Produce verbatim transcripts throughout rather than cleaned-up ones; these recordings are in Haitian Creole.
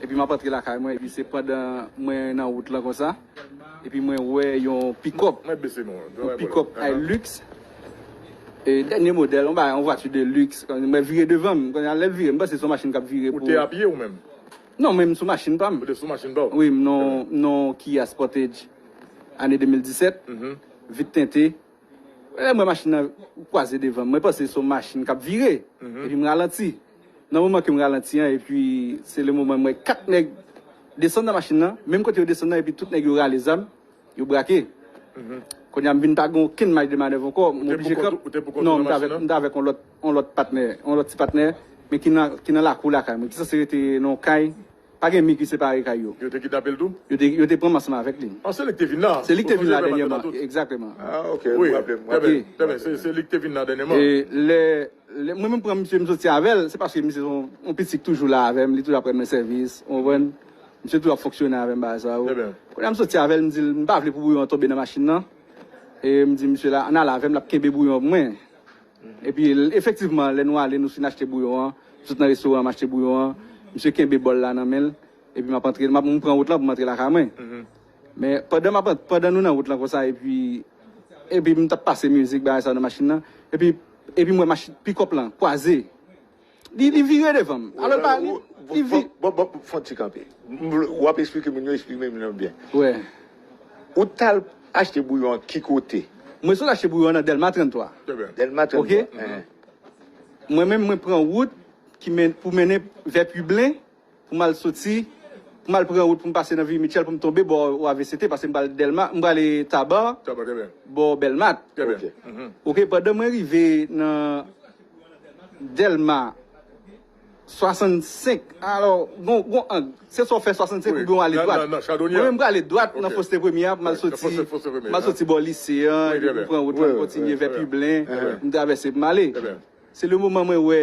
Epi m ap antre lakay mwen, epi se pandan mwen nan wout lan konsa, epi mwen wè yon pikòp, yon pikòp Hilux, e dènye modèl, yon bagay, yon vwati de luxe. Mwen vire devan m, kounye a lè l vire, m panse se yon machin k ap vire pou. Ou te apye ou menm? Non, men m sou machin pa m. Ou te sou machin pa w? Wi, m nan, nan Kia Sportage, ane de mil disèt, vit tente. Lè m wè machin nan kwaze devan m, mwen panse se yon machin k ap vire. Epi m ralanti. Nan moman ke m ralanti an, epi se le moman m wè kat nèg desann nan machin nan, menm kote yo desann nan, epi tout nèg yo rale zam, yo brake. Kounye a m vin pa gen okenn maj de manèv ankò, m oblije kanpe. Non, m t avèk, m t avèk yon lòt, yon lòt patnè, yon lòt ti patnè, men ki nan, ki nan lakou lakay mwen, ki sanse rete nan yon kay. Pa gen mi ki separe kay yo. Yo te kidnape l tou? Yo te, yo te pran m ansanm avèk li. Ah, se li ki te vin la? Se li ki te vin la dènyèman, egzakteman. Ah, ok, m raple m, m raple m. Trè byen, trè byen. Se, se li ki te vin la dènyèman. E lè, lè mwen menm pran misye, m soti avè l, se paske misye se yon, yon pitit ki toujou la avè m, li toujou ap rann mwen sèvis, ou konprann? Misye toujou ap fonksyone avè m, bagay sa yo. Trè byen. Kounye a m soti avè l, m di l, m pa vle pou bouyon an tonbe nan machin nan. E m di misye la, ann ale avè m, l ap kenbe bouyon an pou mwen. Epi, l-, efektivman, lè nou ale, nou fin achte bouyon an, m sot nan restoran, m achte bouyon an, misye kenbe bòl la nan men l, epi m ap antre, m ap, m pran wout lan pou m antre lakay mwen. Men pandan m ap, pandan nou nan wout lan konsa, epi, epi m t ap pase mizik, bagay sa nan machin nan, epi, epi m wè machin, pikòp lan, kwaze. Li, li vire devan m. Alò, l pa, li, li vi- Bon, bon, bon, fè yon ti kanpe. M vle, w ap eksplike moun yo, eksplike moun yo byen. Ou t al achte bouyon an ki kote? Mwen sot achte bouyon an nan Dèlma trannntwa. Dèlma trannntwa. Ok? Mwen menm, mwen pran wout ki men, pou mennen vè Piblen, pou m al soti, pou m al pran wout pou m pase nan Vivi Mitchell, pou m tonbe bò O A V C T, paske m pral Dèlma, m prale Taba, bò Bèlmat. Ok. Ok, pandan mwen rive nan Dèlma swasannsenk, alò, gon, gon ang, se swa w fè swasannsenk oubyen w ale dwat. Mwen menm m prale dwat nan Foste Premye a, pou m al soti, m al soti bò lise an, epi m pran wout lan, m kontinye vè Piblen, m travèse pou m ale. Se le moman mwen wè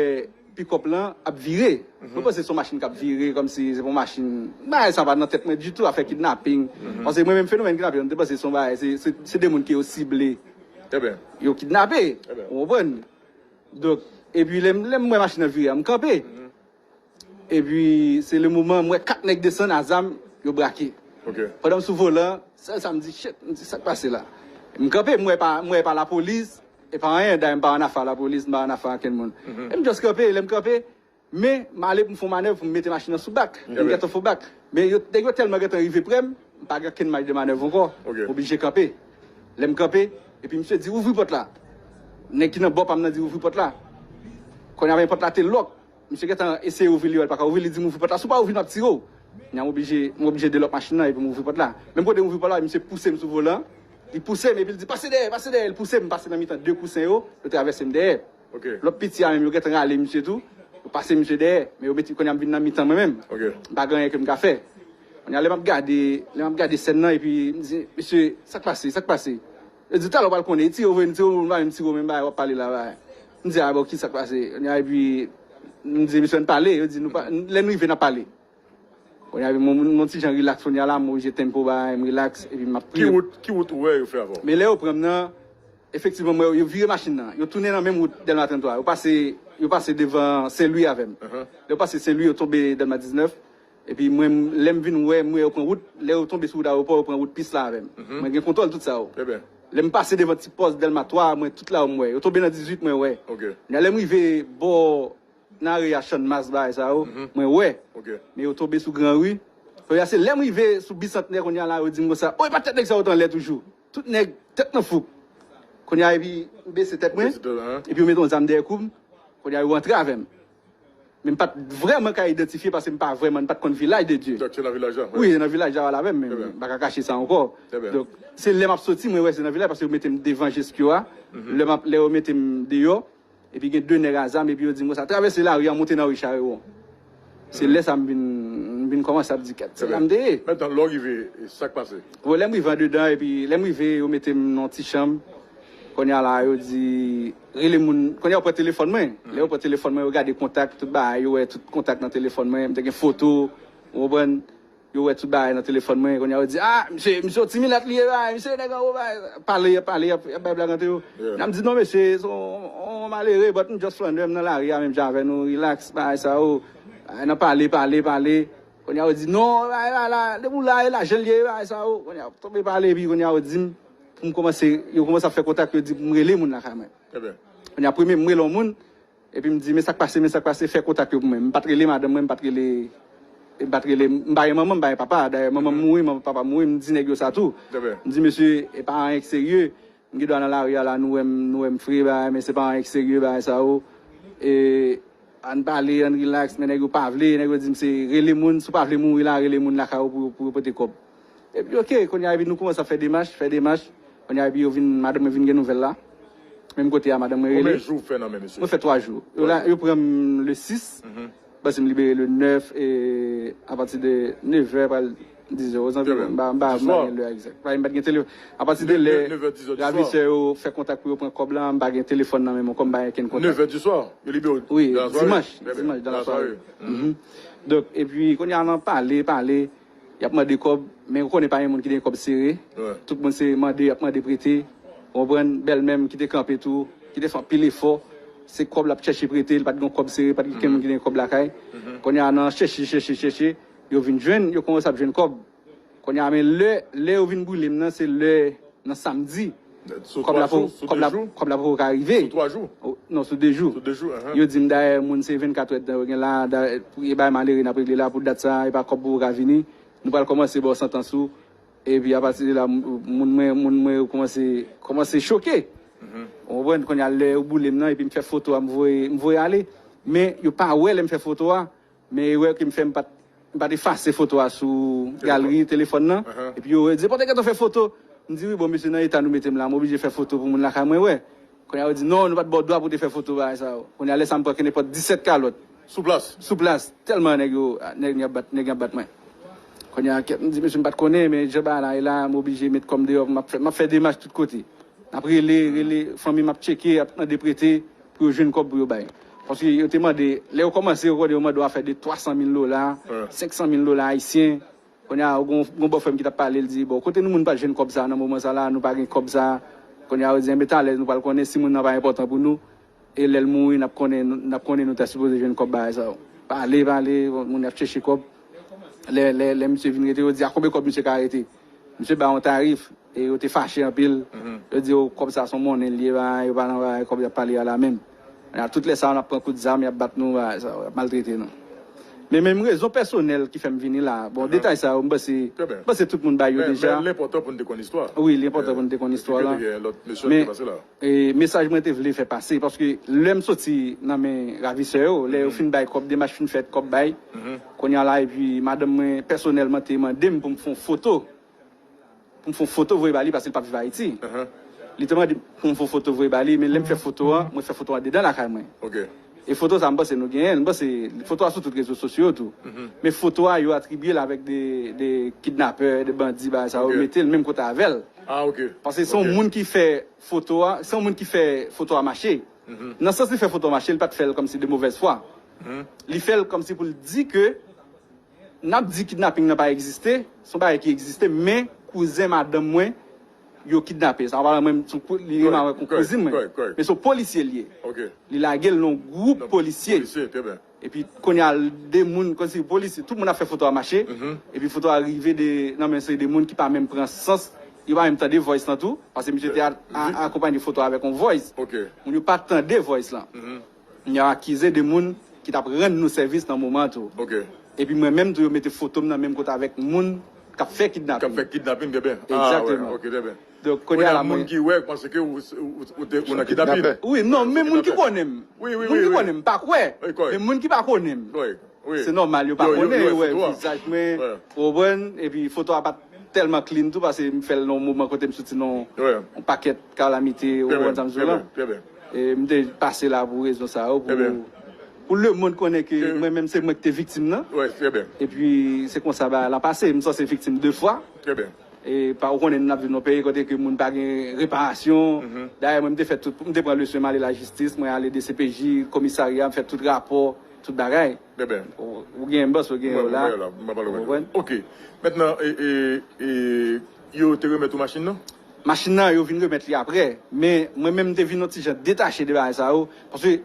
pikòp lan ap vire. Mwen panse se yon machin k ap vire, kòmsi se pa yon machin. Bagay sa pa nan tèt mwen ditou, afè kidnaping. Paske mwen menm fenomèn kidnaping, mwen te panse se yon bagay, se, se, se de moun ke yo sible. Yo kidnape. Ou konprann? Donk, epi lè m, lè m wè machin nan vire a, m kanpe. Epi, se le moman, m wè kat nèg desann a zam, yo brake. Pandan m sou volan, sèl sa m di, shit, m di, sa k pase la? M kanpe, m wè pa, m wè pa lapolis, e pa anyen, dayè m pa ann afè a lapolis, m pa ann afè a okenn moun. E m just kanpe, lè m kanpe, men m ale pou m fè yon manèv pou m mete machin nan sou bak, pou m gentan fè bak. Men yo, nèg yo tèlman gentan rive prè m, m pa gen okenn maj de manèv ankò. M oblije kanpe. Lè m kanpe, epi misye di, ouvri pòt la. Nèg ki nan bò pa m nan di, ouvri pòt la. Kounye a men pòt la te lòk. Misye gentan eseye ouvri li, wè l pa ka ouvri, li di m ouvri pòt la, si w pa ouvri m ap tire w. Kounye a m oblije, m oblije delòk machin nan epi m ouvri pòt la. Menm kote m ouvri pòt la, misye pouse m sou volan, li pouse m epi l di pase dèyè, pase dèyè, li pouse m, m pase nan mitan de kousen yo, yo travèse m dèyè. Lòt piti a menm yo gentan rale misye tou, yo pase misye dèyè, men yo mete, kounye a m vin nan mitan mwen menm. M pa gen anyen ke m ka fè. Kounye a lè m ap gade, lè m ap gade sèn nan epi m di, mesye, sa k pase, sa k pase? Yo di, talè w pral konnen, tire w vre, tire w, m pa menm tire w, menm bagay w ap pale la, bagay. M di, a bon, ki sa k pase? Kounye a, epi, m di, mesye, ann pale. Yo di, nou pa, lè n rive, n ap pale. Kounye a, epi, mwen, mwen, mwen ti jan rilaks, kounye a la, mwen oblije tempo, bagay, m rilaks, epi m ap priye. Ki wout, ki wout ou wè yo fè avè w? Men lè yo pran m nan, efektivman, mwen, yo vire machin nan. Yo tounen nan menm wout Dèlma trannntwa. Yo pase, yo pase devan Sen Lwi avè m. Lè yo pase Sen Lwi, yo tonbe Dèlma diznèf. Epi mwen, lè m vin wè, m wè yo pran wout, lè yo tonbe sou wout ayewopò, yo pran wout pis la avè m. Mwen gen kontwòl tout sa yo. Lè m pase devan ti pòs Dèlma twa, mwen tout la yo m wè. Yo tonbe nan dizuit, mwen wè. Kounye a lè m rive bò nan are a Channmas, bagay sa yo, mwen wè. Men yo tonbe sou Gran Ri. Kounye a se lè m rive sou Bisantnè kounye a la, yo di m konsa, o, e pa tèt nèg sa yo t anlè toujou. Tout nèg tèt nan fouk. Kounye a epi m bese tèt mwen, epi yo mete yon zam dèyè kou m. Kounye a yo rantre avè m. Men m pa t vrèman ka idantifye paske m pa vrèman, m pa t konn Vilaj de Dye. Donk, se nan vilaj la? Wi, se nan vilaj la w al avè m, men m pa ka kache sa ankò. Donk, se lè m ap soti, mwen wè se nan vilaj, paske yo mete m devan Jeskyo a. Lè m ap, lè yo mete m deyò, epi gen de nèg a zam, epi yo di m konsa, travèse lari a, monte nan ri Charewon. Se lè sa m vin, m vin kòmanse ap di, kèt, se la m te ye. Mentnan, lè w rive, sa k pase? Bon, lè m rive andedan, epi lè m rive, yo mete m nan yon ti chanm. Kounye a la, yo di, rele moun, kounye a yo pran telefòn mwen. Lè yo pran telefòn mwen, yo gade kontak, tout bagay, yo wè tout kontak nan telefòn mwen, m te gen foto, ou konprann? Yo wè tout bagay nan telefòn mwen, kounye a yo di, ah, misye, misye yon ti milat li ye, bagay, misye nèg anwo, bagay. Pale, y ap pale, y ap, y ap bay blag ant yo. N ap di, non, mesye, se yon, yon malere, but m just flannè, m nan lari a, menm jan avè nou, relax, bagay sa yo. Bagay nan pale, pale, pale. Kounye a yo di, non, bagay la, la, depi w la, e lajan l ye, bagay sa yo. Kounye a, tonbe pale, epi kounye a yo di m, pou m kòmanse, yo kòmanse ap fè kontak, yo di pou m rele moun lakay mwen. Kounye a, premye, m rele yon moun, epi m di, men sa k pase, men sa k pase, fè kontak yo pou mwen. M pa t rele madanm mwen, m pa t rele, m pa t rele, m pa gen manman, m pa gen papa. Dayè, manman m mouri, manman papa m mouri, m di nèg yo sa tou. M di, mesye, e pa anyen k serye. M gen dwa nan lari a la, nou wè m, nou wè m fre, bagay, men se pa anyen k serye, bagay sa yo. E, ann pale, ann relax, men nèg yo pa vle, nèg yo di m se rele moun, si w pa vle mouri la, rele moun lakay ou pou, pou yo pote kòb. Epi, oke, kounye a, epi nou kòmanse ap fè demach, fè demach. Kounye a, epi yo vin, madanm mwen vin gen nouvèl la. Menm kote a, madanm mwen rele. Konbyen jou w fè nan men misye? Mwen fè twa jou. Yo la, yo pran m le sis. Paske m libere le nèf e apati de nevè pral dizè ozanviwon. M pa, m pa, m pa gen lè egzak. M pa gen telefòn. Apati de lè ravisè yo fè kontak pou yo pran kòb la, m pa gen telefòn nan men mwen, kòm m pa gen kenn kontak. Nevè di swa, yo libere w? Wi, dimanch, dimanch dan la sware. Donk, epi, kounye a nan pale, pale, y ap mande kòb, men ou konnen pa gen moun ki gen kòb sere. Tout moun se mande, y ap mande prete. Ou konprann? Bèlmè m ki te kanpe tou, ki te fè anpil efò, se kòb l ap chèche prete, li pa t gen kòb sere, pa t gen kenn moun ki gen kòb lakay. Kounye a nan chèche, chèche, chèche, yo vin jwenn, yo kòmanse ap jwenn kòb. Kounye a, men lè, lè yo vin boule m nan, se lè nan samdi. Kòb la poko, kòb la, kòb la poko ka rive. Sou twa jou? Non, sou de jou. Sou de jou, ahan. Yo di m dayè moun se vennkat èdtan yo gen la, dayè, e bay malere n ap regle la pou dat sa, e pa kòb poko ka vini. Nou pral kòmanse ba w santans ou. Epi apati de la, moun mwen, moun mwen yo kòmanse, kòmanse choke. Ou konprann? Kounye a lè yo boule m nan, epi m fè foto a, m voye, m voye ale. Men yo pa wè lè m fè foto a, men erè ke m fè, m pa t, m pa t efase foto a sou galri telefòn nan. Epi yo di, "Pòtè gentan fè foto." M di, "Wi, bon, mesye, nan eta nou mete m la, m oblije fè foto pou moun lakay mwen wè." Kounye a yo di, "Non, nou pa t ba w dwa pou w te fè foto bagay sa yo." Kounye a lè sa m pran kenenpòt disèt kalòt. Sou plas? Sou plas. Tèlman nèg yo, nèg, nèg ap bat, nèg ap bat mwen. Kounye a, kèt, m di, "Mesye, m pa t konnen, men jan bagay la ye la, m oblije met kò m deyò, m ap fè, m ap fè demach tout kote." N ap rele, rele, fanmi m ap tcheke, ap mande prete pou yo jwenn kòb pou yo bay. Paske yo te mande, lè yo kòmanse, yo konnen yo mande w afè de twa san mil dola, senk san mil dola ayisyen. Kounye a, gon, gon bòfrè m ki t ap pale, l di, "Bon, kote nou moun pa jwenn kòb sa a nan moman sa la, nou pa gen kòb sa a." Kounye a, yo di, "Enben, talè, nou pral konnen si moun nan pa enpòtan pou nou." E lè l mouri, n ap konnen, n ap konnen nou ta sipoze jwenn kòb bagay sa yo. Pale, pale, moun ap chèche kòb. Lè, lè, lè misye vin rete, yo di, "A konbyen kòb misye ka rete?" Misye ba yon tarif, e yo te fache anpil. Yo di, "O, kòb sa se yon monnen l ye, ba, yo pa nan bagay kòb y ap pale a la menm." Kounye a, tout lè sa yo, n ap pran kout zam, y ap bat nou, bagay sa yo, y ap maltrete nou. Men menm rezon pèsonèl ki fè m vini la. Bon, detay sa yo, m panse, m panse tout moun bay yo deja. Men, men l enpòtan pou n te konn istwa. Wi, li enpòtan pou n te konn istwa la. Gen lòt mesye ki te pase la. E, mesaj mwen te vle fè pase, paske lè m soti nan men ravisè yo, lè yo fin bay kòb, demach fin fèt, kòb bay, kounye a la, epi madanm mwen pèsonèlman te mande m pou m fè yon foto, pou m fè yon foto voye ba li, paske l p ap viv Ayiti. Li te mande m pou m fè yon foto voye ba li, men lè m fè foto a, mwen fè foto a dedan lakay mwen. E foto sa, m panse nou genyen l, m panse foto a sou tout rezo sosyo yo tou. Men foto a, yo atribye l avèk de, de kidnapè, de bandi, bagay sa yo, mete l menm kote avè l. Paske se yon moun ki fè foto a, se yon moun ki fè foto a mache. Nan sans li fè foto a mache, li pa t fè l kòmsi de movèz fwa. Li fè l kòmsi pou l di ke n ap di kidnaping nan pa egziste, se yon bagay ki egziste, men kouzen madanm mwen, yo kidnape. Sa pa li menm, se yon kou-, li renmen avèk yon kouzin mwen. Men se yon polisye li ye. Li lage l nan yon gwoup polisye. Epi kounye a, de moun, kòmsi polisye, tout moun ap fè foto a mache, epi foto a rive de, nan men seri de moun ki pa menm pran sans, yo pa menm tande voice lan tou, paske misye te a-, a-, akonpanye foto a avèk yon voice. Moun yo pa tande voice lan. Yo akize de moun ki t ap rann nou sèvis nan moman an tou. Epi mwen menm tou, yo mete foto m nan menm kote avèk moun k ap fè kidnaping. K ap fè kidnaping, trè byen. Egzakteman. Donk, kounye a la, moun ki wè, panse ke ou, ou, ou, ou te, ou nan kidnaping. Wi, non, men moun ki konnen m. Moun ki konnen m, pa kwè. Men moun ki pa konnen m. Se nòmal, yo pa konnen, yo wè vizaj mwen, ou konprann, epi foto a pa t tèlman clean tou, paske m fè l nan yon moman kote m soti nan yon pakèt kalamite, ou konprann sa m di w la. E m te pase la pou rezon sa yo, pou, pou lemonn konnen ke mwen menm se mwen ki te viktim nan. Epi se konsa bagay la pase, m sanse viktim de fwa. E pa ou konnen n ap viv nan yon peyi kote ke moun pa gen reparasyon. Dayè, mwen, m te fè tout, m te pran leson, m ale lajistis, mwen ale D C P J, komisarya, m fè tout rapò, tout bagay. Ou gen bòs, ou gen yo la. Ou konprann? Ok. Mentnan, e, e, e, yo te remèt ou machin nan? Machin nan, yo vin remèt li apre. Men, mwen menm, m te vin yon ti jan detache de bagay sa yo. Paske,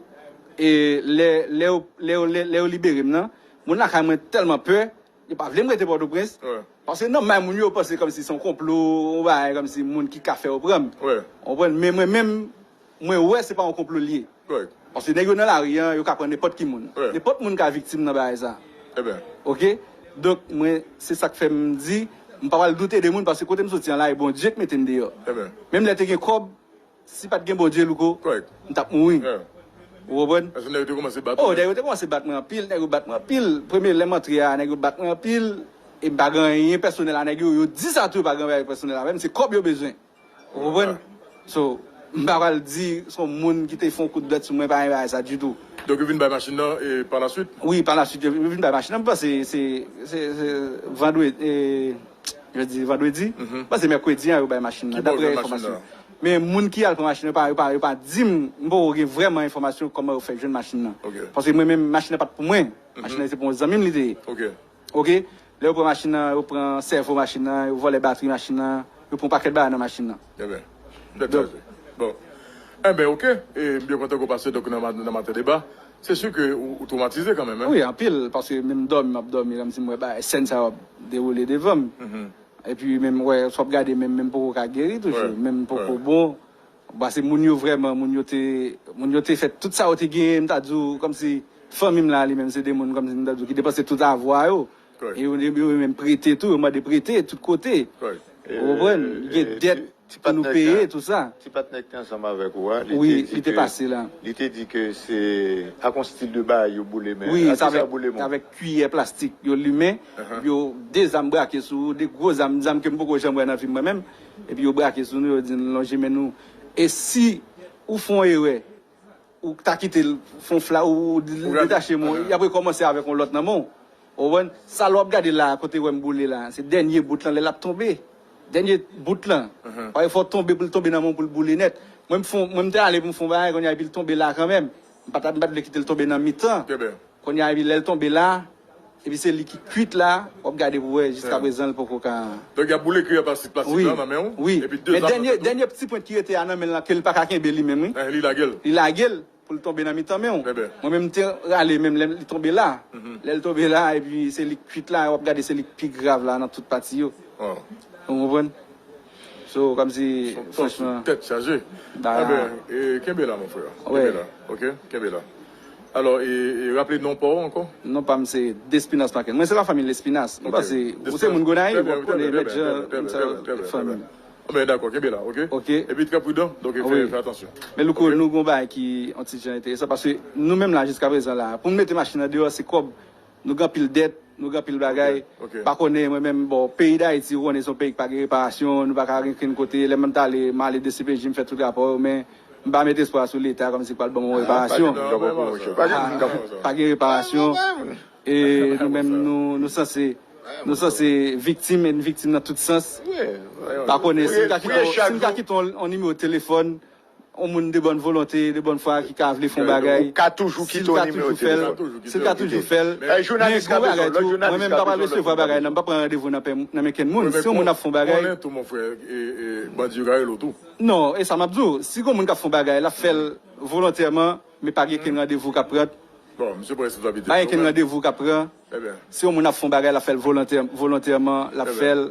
e, lè, lè yo, lè yo, lè, lè yo libere m nan, moun lakay mwen tèlman pè, yo pa vle m rete Pòtoprens. Paske nan men moun yo, yo panse kòmsi se yon konplo, yon bagay kòmsi moun ki ka fè yo pran m. Ou konprann? Men mwen menm, mwen wè se pa yon konplo li ye. Paske nèg yo nan lari an, yo ka pran nenpòt ki moun. Nenpòt moun ka viktim nan bagay sa. Ok? Donk, mwen, se sa k fè m di, m pa pral doute de moun, paske kote m soti an la, e Bondye k mete m deyò. Menm lè te gen kòb, si pa t gen Bondye, Louko, m t ap mouri. Ou konprann? Paske nèg yo te kòmanse bat ou. Oh, nèg yo te kòmanse bat mwen anpil, nèg yo bat mwen anpil. Premye lè m antre a, nèg yo bat mwen anpil. E m pa gen anyen pèsonèl a nèg yo, yo di sa tou, yo pa gen anyen pèsonèl avè m, se kòb yo bezwen. Ou konprann? So, m pa pral di se yon moun ki te fè yon kout dwèt sou mwen, pa gen bagay sa ditou. Donk, yo vin bay machin nan, e pa la swit? Wi, pa la swit, yo vin bay machin nan. M panse se, se, se vandredi, e, jodi, vandredi. M panse mèkredi an, yo bay machin nan, daprè enfòmasyon. Men moun ki al pran machin nan, yo pa, yo pa, yo pa di m, m poko gen vrèman enfòmasyon kòman yo fè jwenn machin nan. Paske mwen menm, machin nan pa t pou mwen. Machin nan se pou yon zanmi m li te ye. Ok. Lè yo pran machin nan, yo pran sèvo machin nan, yo vòlè batri machin nan, yo pran yon pakèt bagay nan machin nan. Enben, tèt chaje. Bon. Enben, ok. E m byen kontan ke w pase donk nan ma-, nan Maten Deba. Se si ke ou, ou twomatize kanmenm, en? Wi, anpil, paske menm dòmi, m ap dòmi, kòmsi m wè bagay, sèn sa yo ap dewoule devan m. Epi menm, wè, sa w ap gade, menm, menm poko ka geri toujou, menm poko bon. Paske moun yo vrèman, moun yo te, moun yo te fè tout sa yo te genyen, m ta di w, kòmsi fanmi m la, li menm, se de moun, kòmsi m ta di w, ki depanse tout avwa yo. E yo, yo, yo menm prete tou, yo mande prete tout kote. Ou konprann? Gen dèt pou nou peye, tout sa. Ti patnè ki te ansanm avèk ou a, li te di ke, li te di ke se ak yon stil de bagay yo boule men. Wi, se avèk, avèk kiyè plastik yo limen, yo de zam brake sou ou, de gwo zam, zam ke m poko janm wè nan vi m mwen menm. Epi yo brake sou nou, yo di n lonje men nou. E si ou fè yon erè, ou ta kite l fè yon fla, ou, ou detache men w, y ap rekòmanse avèk yon lòt nan men w. Ou konprann? Sa lè w ap gade la, kote w wè m boule la, se dènye bout lan, lè l ap tonbe. Dènye bout lan. Paske fò w tonbe pou l tonbe nan men w, pou l boule nèt. Mwen, m fè yon, mwen, m te ale pou m fè yon bagay, kounye a, epi l tonbe la kanmenm. M pa t, m pa t vle kite l tonbe nan mitan. Kounye a, epi lè l tonbe la, epi se li ki kwit la, w ap gade pou wè, jiskaprezan, l poko ka. Donk, y ap boule kiyè plastik, plastik la nan men w, epi de zam nan tèt ou. Wi. Men dènye, dènye ti pwent ki rete a nan men l la, ke l pa ka kenbe li menm, wi. Li lage l. Li lage l pou l tonbe nan mitan men w. Mwen menm, m te rale men m, lè li tonbe la. Lè l tonbe la, epi se li k kwit la, w ap gade se li k pi grav la nan tout pati yo. Ou konprann? So, kòmsi, franchman. Tèt chaje. Enben, e, kenbe la, mon frè. Kenbe la, ok? Kenbe la. Alò, e, e, raple non pa w ankò? Non pa m se Despinas Markel. Mwen se la fanmi Lespinas. M panse, ou se moun Gonayiv, w ap konnen Mèt Jan, tout sa, fanmi. Enben, dakò, kenbe la, ok? Ok. Epi trè pridan, donk, fè, fè atansyon. Men Louko, nou gon bagay ki yon ti jan enteresan, paske nou menm la, jiskaprezan la, pou n mete machin nan deyò, se kòb. Nou gen anpil dèt, nou gen anpil bagay. Pa konnen, mwen menm, bon, peyi Dayiti, ou konnen se yon peyi ki pa gen reparasyon, nou pa ka gen okenn kote. Lè mwen t ale, m ale D C P J, m fè tout rapò yo, men m pa met espwa sou Leta kòmsi l pral ban m yon reparasyon. Pa gen reparasyon. E nou menm, nou, nou sanse, nou sanse viktim, e n viktim nan tout sans. Pa konnen, si m ka kite, si m ka kite yon, yon nimewo telefòn, yon moun de bòn volonte, de bòn fwa ki ka vle fè yon bagay, si l ka toujou fè l, si l ka toujou fè l. Men gon bagay tou, mwen menm m pa pral resevwa bagay nan, m pa pran randevou nan pen, nan men kenn moun. Si yon moun ap fè yon bagay. Konnen tou, mon frè, e, e, bandi yo ka rele w tou. Non, e sa m ap di w, si gon moun k ap fè yon bagay, l ap fè l volontèman, men pa gen kenn randevou k ap pran. Bon, misye pran responsabilite l. Pa gen kenn randevou k ap pran. Si yon moun ap fè yon bagay, l ap fè l volontè, volontèman, l ap fè l.